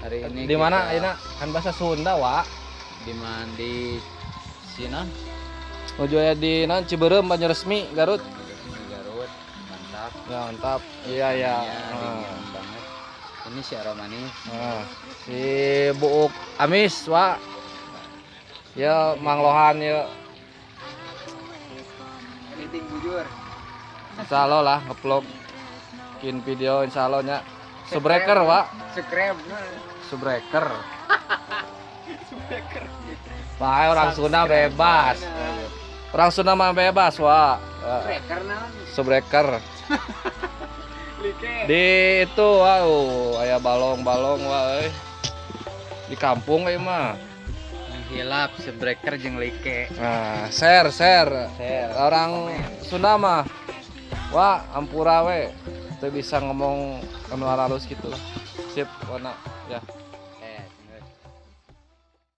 Hari ini Di mana ayeuna? Kan bahasa Sunda, Wak. Di mana di sini? Nuju aya di naon, Cibeureum, Banyuresmi, Garut. Garut. Mantap. Ya, mantap. Iya, ya. Ya, dingin banget. Ini si Aromani. Nah, si Buuk Amis, Wak. Ya, Mang Lohan ya. Editing bujur. Insya Allah lah ngevlog bikin video insya Allah nya. Subreker, Wak. Subscribe. Subreker. Wah, orang Sunda bebas. Orang Sunda mah bebas, Wak. Subscriber naon? Subreker. Like. Di itu, wow, aya balong-balong, wah, euy. Di kampung euy mah. Hilap subscriber jeung like. Nah, share, share. Share. Orang Sunda mah wah, ampura we. Teu bisa ngomong anu halus gitu lah. Sip, warna ya.